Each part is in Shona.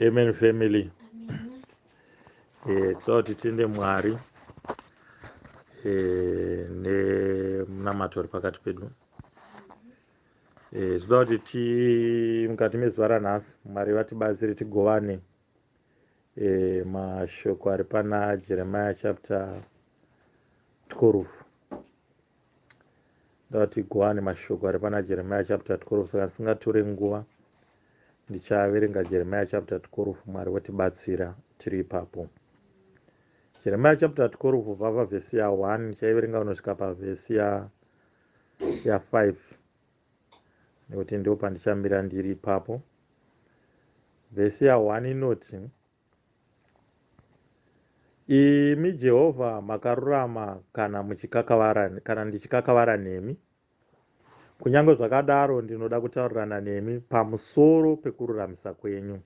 Amen family. Toda kuti titende Mwari nemunamato uri pakati pedu. Toda kuti ti mukati mezuva ranhasi Mwari vatibatsire tigovane mashoko ari pana Jeremiah chapter 12. Ndoda kuti tigovane mashoko ari pana Jeremiah chapter 12, saka ndisingatore nguva ndichaverenga Jeremiah chapter 12, Mwari votibatsira tiri ipapo. Jeremiah chapter 12 kubva pavhesi ya1 ndichaiverenga kunosvika pavhesi ya5 nekuti ndo pandichamira ndiri ipapo. Vhesi ya1 inoti, Imi Jehovha makarurama kana muchikakavara, kana ndichikakavara nemi. Kunyange zvakadaro ndinoda kutaurirana nemi pamusoro pekururamisa kwenyu.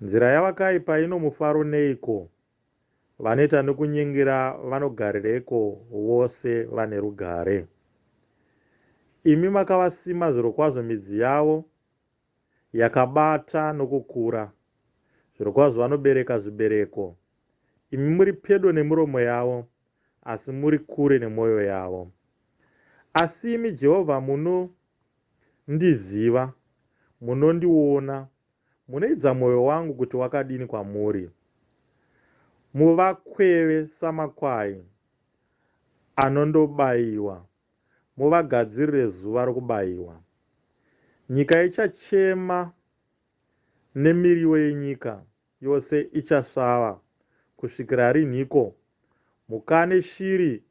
Nzira yavakaipa ino mufaro neiko? Vanoita nokunyengera vanogarireiko vose vane rugare? Imi makavasima zvirokwazvo midzi yavo yakabata nokukura, zvirokwazvo vanobereka zvibereko. Imi muri pedo nemiromo yavo, asi muri kure nemwoyo yavo. Asi imi Jehovha munondiziva, munondiona, munoidza mwoyo wangu kuti wakadini kwamuri. Muvakweve samakwai anondobayiwa, muvagadzirire zuva rokubayiwa. Nyika ichachema nemiriwo yenyika yose ichasvava kusvikira rinhiko? Mhuka neshiri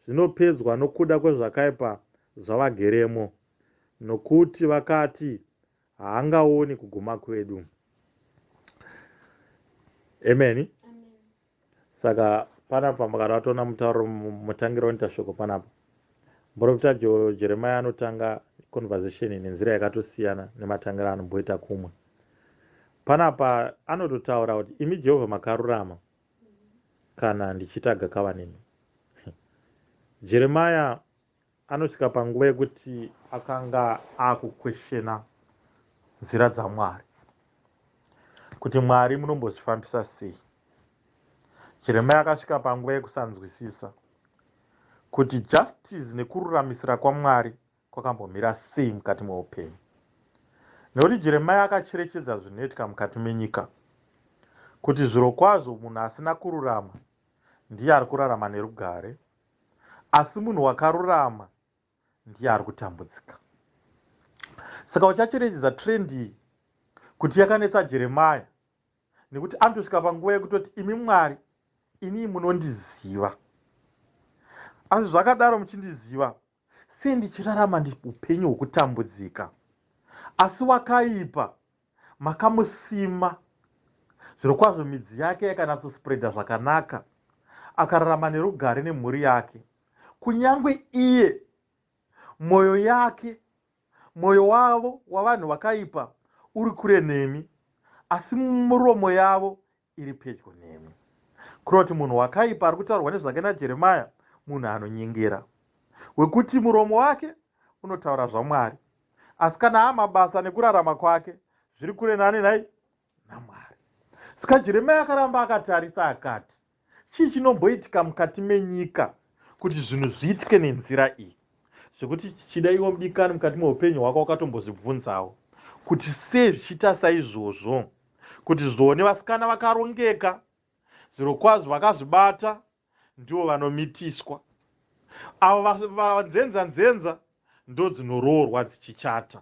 zvinopedzwa nokuda kwezvakaipa zvavageremo, nokuti vakati, Haangaoni kuguma kwedu. Amen. Saka panapa makada watoona mutauro mutangiro unoita shoko panapa. Muprofita Jeremiah anotanga conversation nenzira yakatosiyana nematangiro anomboita kumwe. Panapa anototaura kuti imi Jehovha makarurama kana ndichiita gakava nemi. Jeremiah anosvika panguva yekuti akanga akukweshena nzira dzaMwari kuti Mwari munombozvifambisa sei. Jeremiah akasvika panguva yekusanzwisisa kuti justice nekururamisira kwaMwari kwakambomira sei mukati meupenyu. Nekuti Jeremiah akacherechedza zvinoitika mukati menyika kuti zvirokwazvo munhu asina kururama ndiye ari kurarama nerugare asi munhu wakarurama ndiye ari kutambudzika. Saka uchacherechedza trend iyi kuti yakanetsa Jeremiah nekuti anotosvika panguva yekutoti imi Mwari inii munondiziva, asi zvakadaro muchindiziva sei ndichirarama upenyu hwekutambudzika, asi wakaipa makamusima zvirokwazvo midzi yake yakanatsospreada zvakanaka, akararama nerugare nemhuri yake, kunyange iye mwoyo yake, mwoyo wavo wavanhu vakaipa uri kure nemi, asi muromo yavo iri pedyo nemi. Kureva kuti munhu wakaipa ari kutaurwa nezvake naJeremiah munhu anonyengera, wekuti muromo wake unotaura zvaMwari, asi kana amabasa nekurarama kwake zviri kure nani nhai? NaMwari. Saka Jeremiah akaramba akatarisa akati, Chii chinomboitika mukati menyika kuti zvinhu zviitike nenzira iyi? Zvekuti chichida iwe mudikani mukati meupenyu hwako wakatombozvibvunzawo kuti sei zvichiita saizvozvo, kuti zvone vasikana vakarongeka zvirokwazvo vakazvibata ndivo vanomitiswa, avo vanzenza nzenza ndodzinoroorwa dzichichata.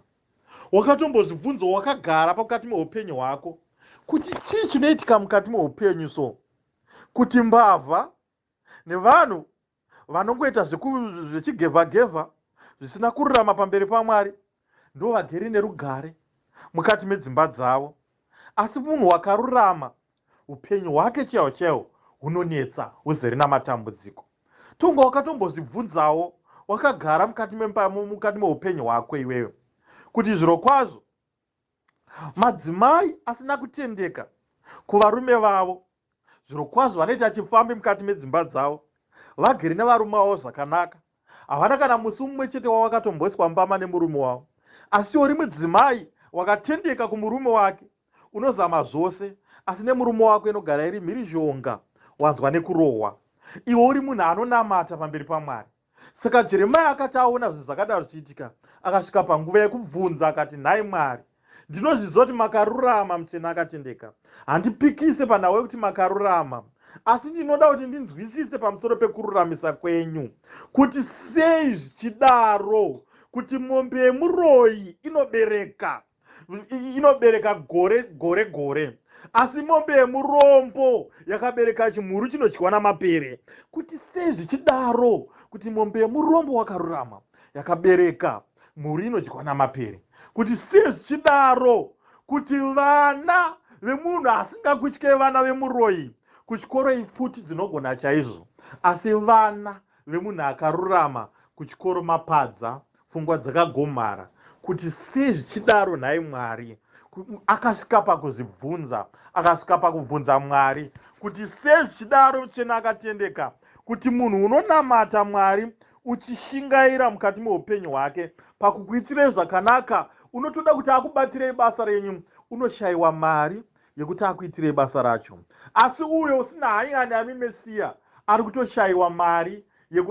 Wakatombozvibvunzawo wakagara pakati meupenyu hwako kuti chii chinoitika mukati meupenyu so kuti mbavha nevanhu vanongoita zvechigevha-gevha zvisina kururama pamberi paMwari ndovagere nerugare mukati medzimba dzavo, asi munhu wakarurama upenyu hwake chaiho chaiho hunonetsa huzere namatambudziko. Tonga wakatombozvibvunzawo wakagara mukati memba mukati meupenyu hwako iwewe kuti zvirokwazvo madzimai asina kutendeka kuvarume vavo zvirokwazvo vanoita chipfambi mukati medzimba dzavo vagere nevarume vavo zvakanaka havana kana musi mumwe chete wavakatomboiswa mbama nemurume wavo, asi uri mudzimai wakatendeka kumurume wake. Unozama zvose asi nemurume wako inogara iri mhirizhonga, wanzwa nekurohwa. Iwe uri munhu anonamata pamberi paMwari. Saka Jeremiya akati aona zvinhu zvakadaro zvichiitika, akasvika panguva yekubvunza akati, Nhai Mwari, ndinozviziva kuti makarurama, mutsvene akatendeka. Handipikise panhau yekuti makarurama, asi ndinoda kuti ndinzwisise pamusoro pekururamisa kwenyu, kuti sei zvichidaro kuti mombe yemuroyi inobereka inobereka gore gore gore asi mombe yemurombo yakabereka chimhuru chinodyiwa namapere. Kuti sei zvichidaro kuti mombe yemurombo wakarurama yakabereka mhuru inodyiwa namapere? Kuti sei zvichidaro kuti vana vemunhu asingakutye vana vemuroyi kuchikoro ipfuti dzinogona chaizvo, asi vana vemunhu akarurama kuchikoro mapadza, pfungwa dzakagomara? Kuti sei zvichidaro nhai Mwari? Akasvika pakuzvibvunza, akasvika pakubvunza Mwari kuti sei zvichidaro, mutsvene akatendeka, kuti munhu unonamata Mwari uchishingaira mukati meupenyu hwake pakukuitirei zvakanaka, unotoda kuti akubatirei basa renyu, unoshayiwa mari yekuti akuitirei basa racho, asi uyo usina hanya nami Mesiya ari kutoshayiwa mari,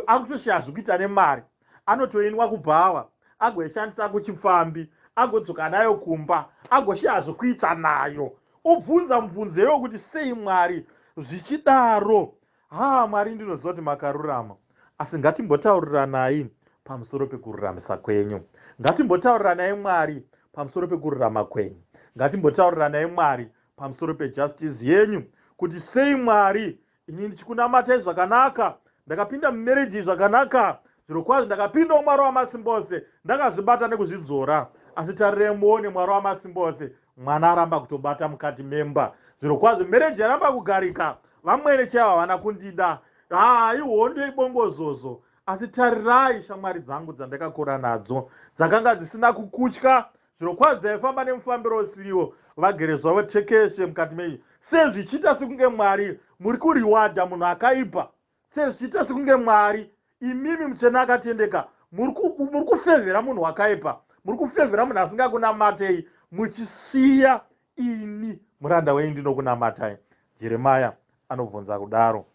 ari kutoshaya zvekuita nemari, anotoinwa kubhawa agoishandisa kuchipfambi, agodzoka nayo kumba, agoshaya zvekuita nayo. Ubvunza mubvunzo iwo kuti sei Mwari zvichidaro? Ha, Mwari, ndinoziva kuti makarurama, asi ngatimbotauriranai pamusoro pekururamisa kwenyu. Ngatimbotauriranai Mwari pamusoro pekururama kwenyu. Ngatimbotauriranai Mwari pamusoro pejustice yenyu, kuti sei Mwari ini ndichikunamatai zvakanaka, ndakapinda mumarriage zvakanaka, zvirokwazvo ndakapindawo Mwari wamasimba ose, ndakazvibata nekuzvidzora, asi tarirei muone, Mwari wamasimba ose, mwana aramba kutobata mukati memba. Zvirokwazvo marriage yaramba kugarika, vamwene chaivo havana kundida. Ha, ihondo, ibongozozo. Asi tarirai, shamwari dzangu dzandakakura nadzo dzakanga dzisina kukutya, zvirokwazvo dzaifamba nemufambiro usiriwo, vagere zvavo tekeshe mukati mei. Sezvichiita sekunge Mwari muri kuriwadha munhu akaipa, sezvichiita sekunge Mwari imimi mutsvene akatendeka muri kufevhera munhu wakaipa, muri kufevhera munhu asingakunamatei, muchisiya ini muranda wenyu ndinokunamatai. Jeremaya anobvunza kudaro,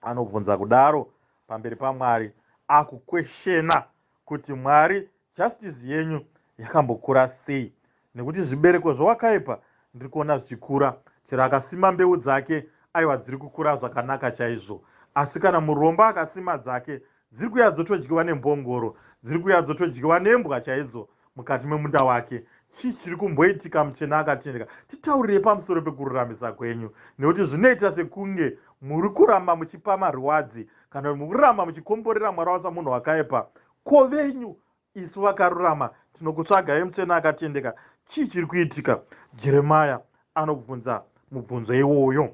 anobvunza kudaro pamberi paMwari, akukweshena kuti Mwari, justice yenyu yakambokura sei? Nekuti zvibereko zvewakaipa ndiri kuona zvichikura. Chero akasima mbeu dzake, aiwa, dziri kukura zvakanaka chaizvo, asi kana murombo akasima dzake, dziri kuya dzotodyiwa nembongoro, dziri kuya dzotodyiwa nembwa chaidzo mukati memunda wake. Chii chiri kumboitika, mutsvene akatendeka? Titaurirei pamusoro pekururamisa kwenyu, nekuti zvinoita sekunge muri kuramba muchipa marewards kana muri kuramba muchikomborera, Mwari wasa, munhu wakaipa. Ko venyu isu vakarurama tinokutsvagai, mutsvene akatendeka, chii chiri kuitika? Jeremaya anobvunza mubvunzo iwoyo.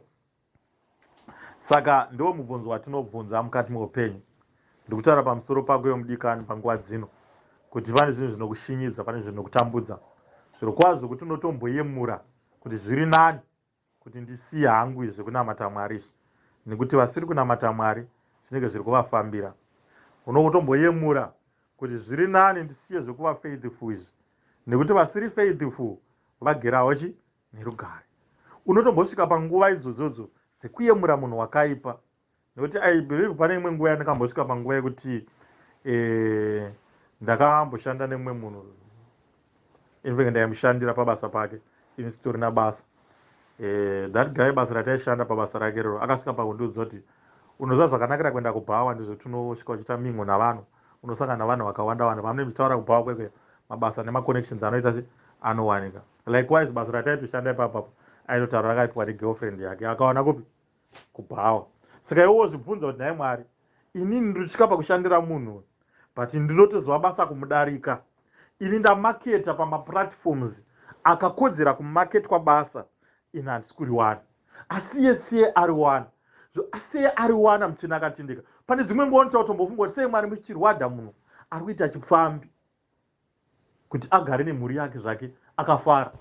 Saka ndo mubvunzo watinobvunza mukati meupenyu. Ndikutaura pamusoro pako yomudikani panguva dzino kuti pane zvinhu zvinokushinyidza, pane zvinhu zvinokutambudza zvirokwazvo, kuti unotomboyemura kuti zviri nani kuti ndisiye hangu izvi zvekunamata Mwari izvi, nekuti vasiri kunamata Mwari zvinenge zviri kuvafambira. Unotomboyemura kuti zviri nani ndisiye zvekuva faithful izvi, nekuti vasiri faithful vagerawo chi nerugare. Unotombosvika panguva idzodzodzo dzekuyemura munhu wakaipa, nekuti I believe pane imwe nguva yandakambosvika panguva yekuti ndakamboshanda nemumwe munhu. In fact, ndaimushandira pabasa pake, ini sitorina basa. That guy, basa rataishanda pabasa rake rero, akasvika pakundiudza kuti unoziva zvakanakira kuenda kubhawa ndizvo unosvika uchiita mingo navanhu, unosangana navanhu vakawanda wanda pamunenge muchitaura kubhawa kwekwe, mabasa nemaconnections anoita se anowanika. Likewise, basa rataitoshanda ipapapo aitotaura rakaitwa negirlfriend yake, akawana kupi? Kubhawa. Saka iwe wozvibvunza kuti nhai Mwari, inini ndiri pakushandira munhu, but ndinotoziva basa kumudarika. Ini ndamaketa pamaplatforms akakodzera kumaketwa basa, ini handisi kuriwana, asi iye siye ariwana, siye ariwana, mutsvene akatendeka. Pane dzimwe nguva unotaura kutombofunga kuti sei Mwari muchirwadha munhu ari kuita chipfambi kuti agare nemhuri yake zvake akafara,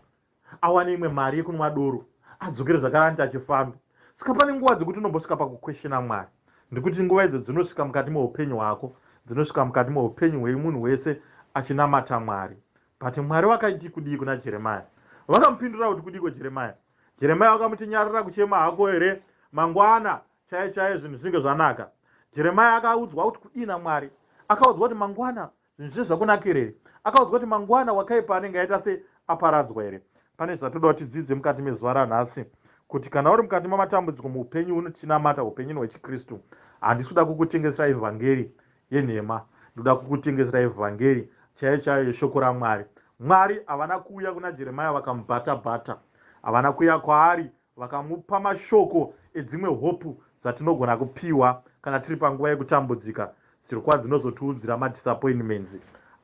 awane imwe mari yekunwa doro, adzokere zvakare anoti achifambi. Saka pane nguva dzekuti unombosvika pakukweshena Mwari, ndikuti nguva idzo dzinosvika mukati meupenyu hwako, dzinosvika mukati meupenyu hwemunhu wese achinamata Mwari. But Mwari vakaiti kudii kuna Jeremaya? Vakamupindura kuti kudiko Jeremiah? Jeremiah vakamuti nyarara kuchema hako here mangwana chaiye chaiye zvinhu zvinenge zvanaka. Jeremiah akaudzwa kuti kudii naMwari? Akaudzwa kuti mangwana zvinhu zvese zvakunakira here? Akaudzwa kuti mangwana wakaipa anenge aita se aparadzwa here? Pane zvatoda kuti tidzidze mukati mezuva ranhasi kuti kana uri mukati mamatambudziko muupenyu huno tichinamata upenyu hwechiKristu, handisi kuda kukutengesera evhangeri yenhema, ndoda kukutengesera evhangeri chaiyo chaiyo yeshoko raMwari. Mwari havana kuuya kuna Jeremiah vakamubhata bhata, havana kuuya kwaari vakamupa mashoko edzimwe hope dzatinogona kupiwa kana tiri panguva yekutambudzika, zvirokwazvo dzinozotiudzira madisappointments.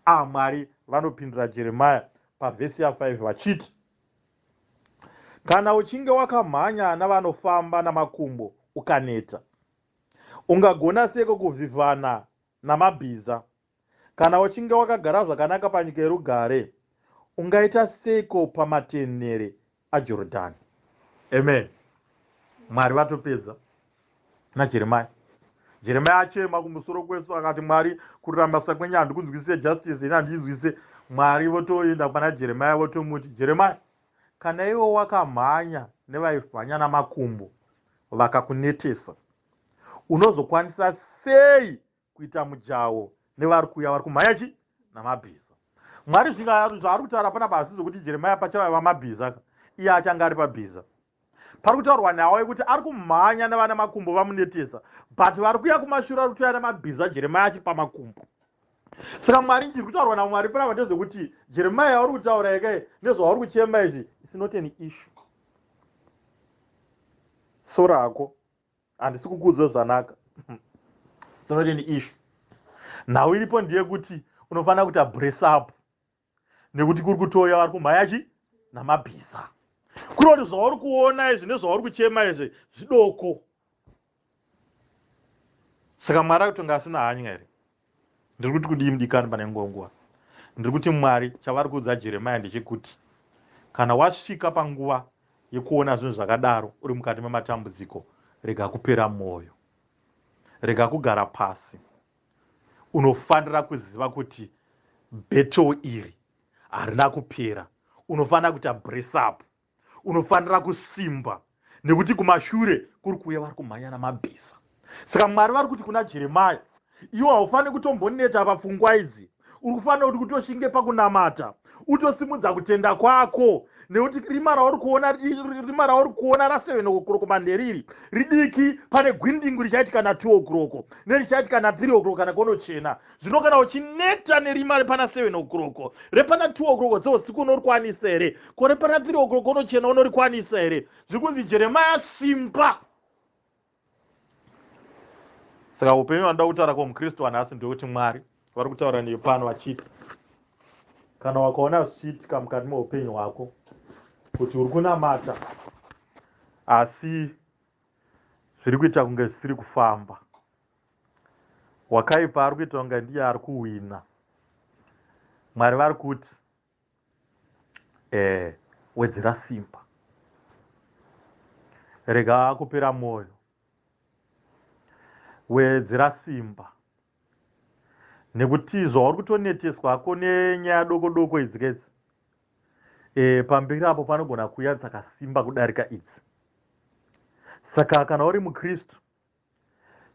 Ah, Mwari vanopindura Jeremiah pavhesi ya5 vachiti, kana uchinge wakamhanya navanofamba namakumbo ukaneta, ungagona seiko kuvhivhana namabhiza? Kana uchinge wakagara zvakanaka panyika yerugare, ungaita seiko pamatenhere aJorodhani? Amen. Mwari vatopedza naJeremiah. Jeremiah achema kumusoro kwesu akati, Mwari, kururamisira kwenyu handikunzwisise, justice ini handinzwisise. Mwari votoenda pana Jeremiah votomuti, Jeremiah, kana iwe wakamhanya nevaimhanya namakumbo vakakunetesa, unozokwanisa sei kuita mujaho nevari kuuya vari kumhanya chi namabhiza? Mwari zvaari kutaura panapa hasi zvokuti Jeremiah pachauya vamabhiza, iye achange ari pabhiza. Pari kutaurwa nhau yekuti ari kumhanya nevana makumbo vamunetesa, but vari kuuya kumashure vari kutouya namabhiza, Jeremiah achiri pamakumbo. Saka Mwari, chiri kutaurwa naMwari panapa ndezvekuti Jeremiah, yauri kutaura yekai nezvauri kuchema izvi, it's not an issue. Sora hako, handisi kukuudza zvanaka, it's not an issue. Nhau iripo ndeyekuti unofanira kuita brace up nekuti kuri kutoya vari kumhanya chi namabhiza. Kuri kuti zvauri kuona izvi nezvauri kuchema izvi zvidoko. Saka Mwari akutonga asina hanya here? Ndiri kuti kudii mudikani pane nguva? Ndiri kuti Mwari chavari kuudza Jeremiah ndechekuti kana wasvika panguva yekuona zvinhu zvakadaro uri mukati mematambudziko, rega kupera mwoyo, rega kugara pasi. Unofanira kuziva kuti battle iri harina kupera. Unofanira kuita brace up, unofanira kusimba nekuti kumashure kuri kuuya vari kumhanya namabhiza. Saka Mwari vari kuti kuna Jeremiah, iwe haufaniri kutomboneta papfungwa idzi, uri kufanira kuti kutoshinge pakunamata, utosimudza kutenda kwako, nekuti rima rauri kuona, rima rauri kuona ra7 o'clock manheriri ridiki pane gwindingwi richaitika na2 o'clock nerichaitika na3 o'clock kana konochena. Zvino kana uchineta nerima repana 7 o'clock, repana 2 o'clock dzeusiku unorikwanisa here? Ko repana 3 o'clock unochena unorikwanisa here? Zviri kunzi Jeremiah, simba. Saka upenyu vanoda kutaura kwomukristu wanhasi ndekuti Mwari vari kutaura newe pano vachiti kana wakaona zvichiitika mukati meupenyu hwako kuti uri kunamata asi zviri kuita kunge zvisiri kufamba, wakaipa ari kuita kunge ndiye ari kuwina, Mwari vari kuti wedzera simba, rega kupera mwoyo, wedzera simba, nekuti zvauri kutoneteswa hako nenyaya doko doko idzi kezi pamberi apo panogona kuuya dzakasimba kudarika idzi. Saka kana uri mukristu,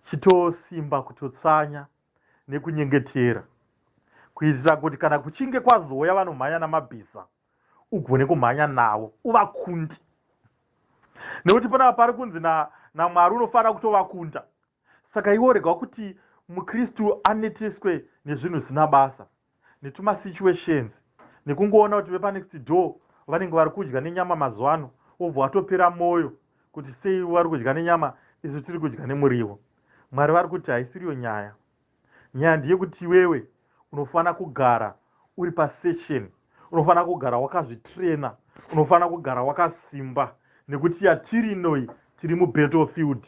chitosimba kutotsanya nekunyengetera kuitira kuti kana kuchinge kwazouya vanomhanya namabhiza ugone kumhanya navo uvakundi, nekuti panapa pari kunzi naMwari unofanira kutovakunda. Saka iwe rega kuti mukristu aneteswe nezvinhu zvisina basa, netumasituations, nekungoona kuti vepanext door vanenge vari kudya nenyama mazuva ano, wobva watopera mwoyo kuti sei vari kudya nenyama, isu tiri kudya nemuriwo. Mwari vari kuti haisiriyo nyaya. Nyaya ndeyekuti iwewe unofanira kugara uri pasession, unofanira kugara wakazvitraina, unofanira kugara wakasimba, nekuti yatiri inoi tiri mubattlefield,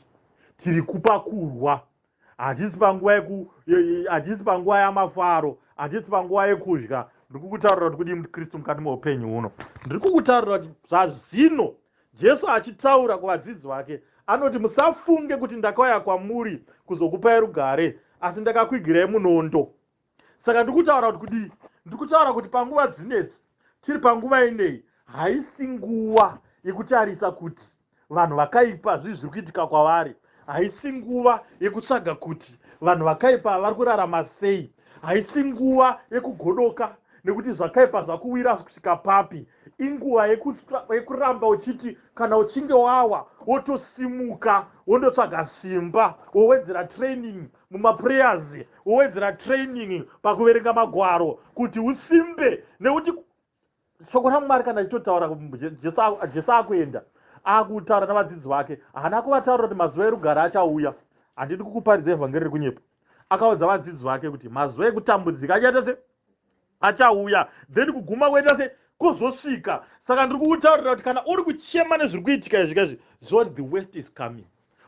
tiri kupakurwa. Hatisi panguva yeku hatisi panguva yamafaro, hatisi panguva yekudya. Ndiri kukutaurira kuti kudii mukristu mukati meupenyu huno? Ndiri kukutaurira kuti zvazvino Jesu achitaura kuvadzidzi vake anoti, musafunge kuti ndakauya kwamuri kuzokupai rugare, asi ndakakwigirai munondo. Saka ndiri kutaura kuti kudii? Ndiri kutaura kuti panguva dzinedzi tiri panguva inei. Haisi nguva yekutarisa kuti vanhu vakaipa zvii zviri kuitika kwavari. Haisi nguva yekutsvaga kuti vanhu vakaipa vari kurarama sei. Haisi nguva yekugodoka nekuti zvakaipa zvakuwira kusvika papi. Inguva yekuramba uchiti kana uchinge wawa wotosimuka wondotsvaga simba, wowedzera training mumaprayers, wowedzera training pakuverenga magwaro kuti usimbe, nekuti shoko raMwari kana richitotaura, Jesu akuenda akutaura navadzidzi vake, haana kuvataurira kuti mazuva erugare achauya. Handidi kukuparidza evhangeri rekunyepa. Akaudza vadzidzi vake kuti mazuva ekutambudzika achaita se achauya, then kuguma kuita se kuzosvika. Saka ndiri kukutaurira kuti kana uri kuchema nezviri kuitika izvi kaizvi, ziva kuti the worst is coming,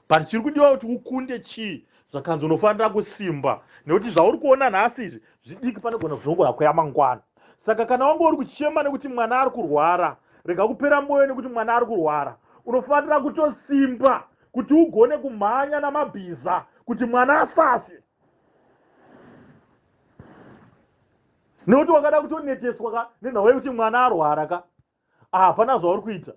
but chiri kudiwa kuti ukunde chii? Zvakanzi unofanira kusimba, nekuti zvauri kuona nhasi izvi zvidiki, panogona zvinogona kuya mangwana. Saka kana wanga uri kuchema nekuti mwana ari kurwara, rega kupera mwoyo nekuti mwana ari kurwara. Unofanira kutosimba kuti ugone kumhanya namabhiza kuti mwana asafe, nekuti wakada kutoneteswa ka nenhau yekuti mwana arwara ka, hapana zvauri kuita,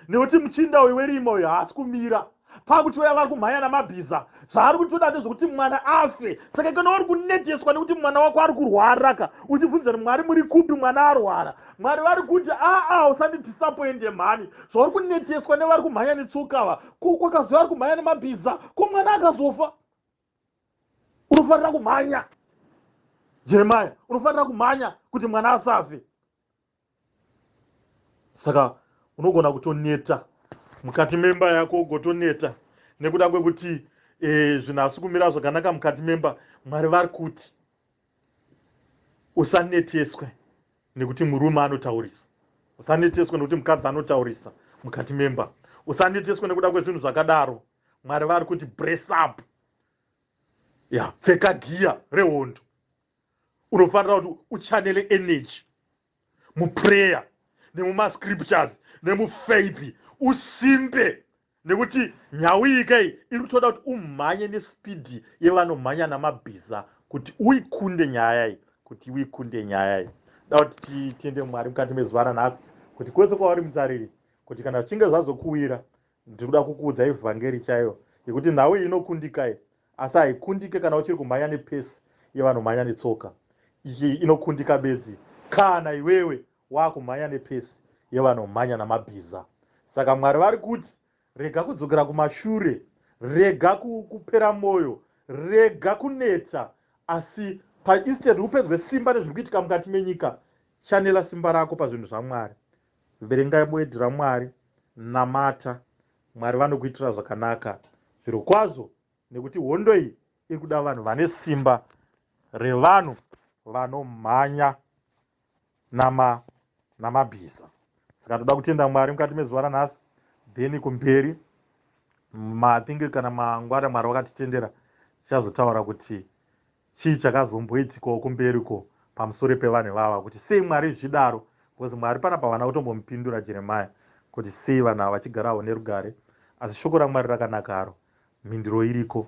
nekuti muchinda uyu werima uyu haasi kumira pakuti uya vari kumhanya namabhiza. Zvaari kutoda ndezvekuti mwana afe. Saka kana uri kuneteswa nekuti mwana wako ari kurwara ka, uchibvunza kuti, "Mwari, muri kupi? Mwana arwara," Mwari vari kuti, "Aa, usandidisappointe mhani. Zvauri kuneteswa nevari kumhanya netsoka, ko kwakaziva vari kumhanya nemabhiza, ko mwana akazofa?" Unofanira kumhanya, Jeremaya, unofanira kumhanya kuti mwana asafe. Saka unogona kutoneta mukati memba yako, ugotoneta nekuda kwekuti zvinhu hasi kumira zvakanaka mukati memba. Mwari vari kuti usaneteswe nekuti murume anotaurisa, usaneteswe nekuti mukadzi anotaurisa mukati memba, usaneteswe nekuda kwezvinhu zvakadaro. Mwari vari kuti brace up ya, pfeka giya rehondo. Unofanira kuti uchanele energy muprayer nemumascriptures nemufaith, usimbe, nekuti nhau iyi kai iri kutoda kuti umhanye nespeed yevanomhanya namabhiza kuti uikunde nyaya iyi, kuti uikunde nyaya iyi. Da kuti tiende Mwari mukati mezuva ranhasi, kuti kwese kwauri mutariri, kuti kana zvichinge zvazokuwira, ndiri kuda kukuudza ivhangeri chaiyo yekuti nhau iyi inokundika iyi, asi haikundike kana uchiri kumhanya nepace yevanomhanya netsoka. Iyi inokundika bedzi kana iwewe waakumhanya nepace yevanomhanya namabhiza. Saka Mwari vari kuti rega kudzokera kumashure, rega kupera mwoyo, rega kuneta, asi painstead upedzwe simba nezviri kuitika mukati menyika, chanela simba rako pazvinhu zvaMwari. Verengai word raMwari, namata, Mwari vanokuitira zvakanaka zviro kwazvo, nekuti hondo iyi iri kuda vanhu vane simba revanhu vanomhanya namabhiza. Saka toda kutenda Mwari mukati mezuva ranhasi. Then kumberi mathingi kana mangwana, Mwari vakatitendera, tichazotaura kuti chii chakazomboitikawo kumberiko pamusoro pevanhu ivava, kuti sei Mwari zvichidaro, because Mwari panapa havana kutombomupindura Jeremaya kuti sei vanhu ava vachigarawo nerugare. Asi shoko raMwari rakanakaro, mhinduro iriko.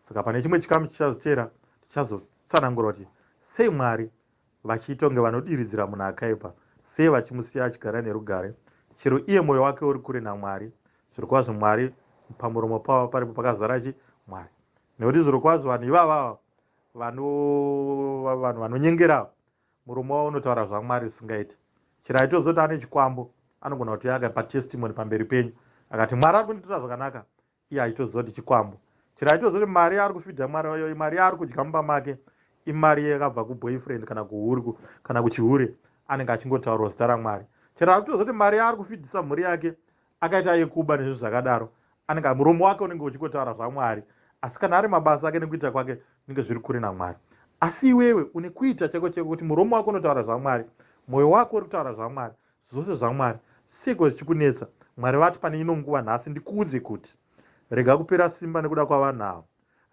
Saka pane chimwe chikamu chichazotera, tichazotsanangura kuti sei Mwari vachiita kunge vanodiridzira munhu akaipa, sei vachimusiya achigara nerugare chero iye mwoyo wake uri kure naMwari. Zviro kwazvo Mwari pamuromo pavo paripo pakazara chi Mwari, nekuti zviro kwazvo vanhu ivavava vanhu vanonyengera, muromo wavo unotaura zvaMwari zvisingaiti. Chero aitozoti ane chikwambo, anogona kuti akapa testimony pamberi penyu akati, "Mwari ari kundiitira zvakanaka," iye achitoziva kuti chikwambo. Chero achitoziva kuti mari yaari kufidha, mari yaari kudya mumba make imari yakabva kuboyfriend kana kuhuri kana kuchihure, anenge achingotaurawo zita raMwari. Chero ari kutoziva kuti mari yaari kufidhisa mhuri yake akaita yekuba nezvinhu zvakadaro, anenge muromo wake unenge uchingotaura zvaMwari, asi kana ari mabasa ake nekuita kwake zvinenge zviri kure naMwari. Asi iwewe une kuita chako cheko kuti muromo wako unotaura zvaMwari, mwoyo wako uri kutaura zvaMwari, zvose zvaMwari, seiko zvichikunetsa? Mwari vati pane ino nguva nhasi ndikuudze kuti rega kupera simba nekuda kwavanhu ava,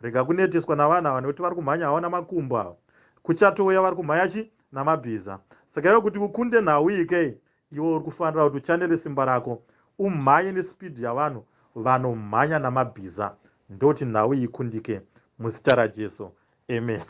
rega kuneteswa navanhu ava, nekuti vari kumhanya hawana makumbo ava, kuchatouya vari kumhanya chi namabhiza. Saka iwe kuti ukunde nhau iyi kei, iwe uri kufanira kuti uchanele simba rako, umhanye nespeed yavanhu vanomhanya namabhiza, ndoti nhau iyi ikundike muzita raJesu. Amen.